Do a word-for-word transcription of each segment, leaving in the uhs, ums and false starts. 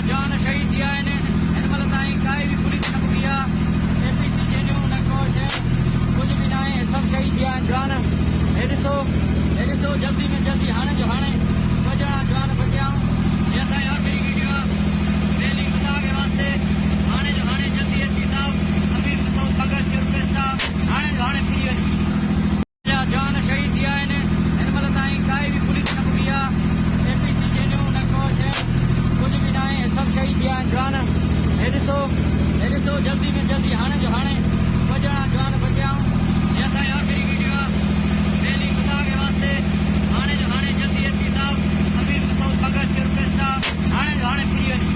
جوان شہید تھی آئے نے، ہن ملک تائیں کائے بھی پولیس نہ پگیا، اے پی سی شے نیو نہ کوش ہے، کچھ بھی نہ ہے، سب شہید تھی آئے جوان۔ اے ڈسو، اے ڈسو، جلدی میں جلدی، ہانے جو ہانے، بجنا جوان بچیا۔ اے اساں آخری ویڈیو، ریلی بتا کے واسطے، ہانے جو ہانے جلدی ایس پی صاحب، امیر مصعود بگش کے ریکویسٹ آ، ہانے جو ہانے پھری ویڈیو۔ جوان شہید تھی آئے نے، ہن ملک تائیں کائے بھی پولیس نہ پگیا، اے پی سی شے نیو نہ کوش ہے، کچھ بھی نہ ہے، سب شہید تھی آئے جوان۔ اے ڈسو، اے ڈسو، جلدی میں جلدی، ہانے جو ہانے، بجنا جوان بچیا۔ اے اساں آخری ویڈیو، ریلی بتا کے واسطے، ہانے جو ہانے جلدی ایس پی صاحب، امیر مصعود بگش کے ریکویسٹ آ، ہانے جو ہانے پھری ویڈیو۔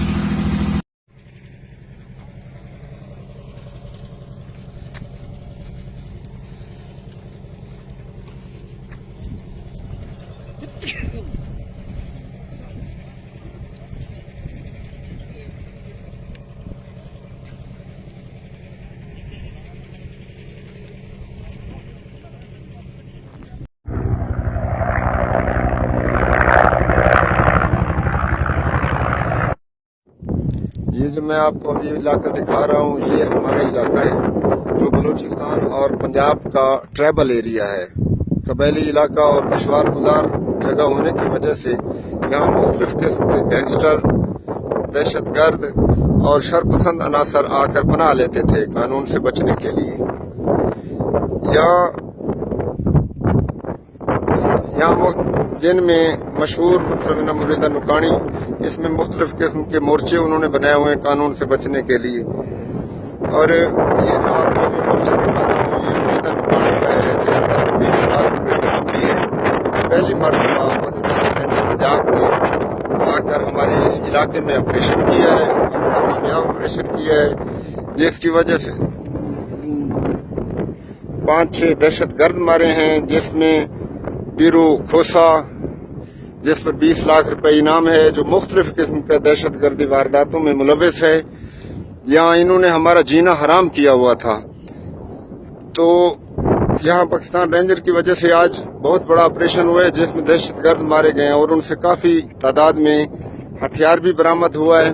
یہ جو میں آپ کو ابھی علاقہ دکھا رہا ہوں، یہ ہمارا علاقہ ہے، جو بلوچستان اور پنجاب کا ٹرائبل ایریا ہے۔ قبائلی علاقہ اور دشوار گزار جگہ ہونے کی وجہ سے یہاں مختلف قسم کے گینگسٹر، دہشت گرد اور شرپسند عناصر آ کر پناہ لیتے تھے قانون سے بچنے کے لیے۔ یہاں یہاں مخ-، جن میں مشہور، مطلب، ہے نا، مریدہ نکاݨی، اس میں مختلف قسم کے مورچے انہوں نے بنائے ہوئے ہیں قانون سے بچنے کے لیے۔ اور یہ جو آپ کو جو مورچہ دکھا رہا ہوں، یہ مریدہ نکاݨی کا ہے، جس پر بیس لاکھ روپے کی کمپنی ہے۔ پہلی مرتبہ پاکستان کے پنجاب نے آ کر ہمارے اس علاقے میں آپریشن کیا ہے، اور کامیاب آپریشن کیا ہے، جس کی وجہ سے پانچ چھ دہشت گرد مارے ہیں، جس میں پیرو کھوسہ، جس پر بیس لاکھ روپے انعام ہے، جو مختلف قسم کے دہشت گردی وارداتوں میں ملوث ہے۔ یہاں انہوں نے ہمارا جینا حرام کیا ہوا تھا۔ تو یہاں پاکستان رینجر کی وجہ سے آج بہت بڑا آپریشن ہوا ہے، جس میں دہشت گرد مارے گئے ہیں اور ان سے کافی تعداد میں ہتھیار بھی برآمد ہوا ہے۔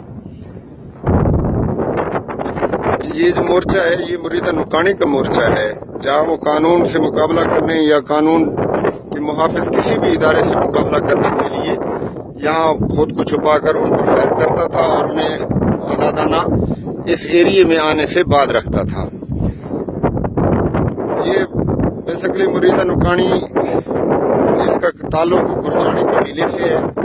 یہ جو مورچہ ہے، یہ مریدہ نکاݨی کا مورچہ ہے، جہاں وہ قانون سے مقابلہ کرنے یا قانون کے محافظ کسی بھی ادارے سے مقابلہ کرنے کے لیے یہاں خود کو چھپا کر ان پر فائر کرتا تھا اور انہیں آزادانہ اس ایریے میں آنے سے باز رکھتا تھا۔ یہ بیسکلی مریدہ نکاݨی، اس کا تعلق گرچانی قبیلے سے ہے۔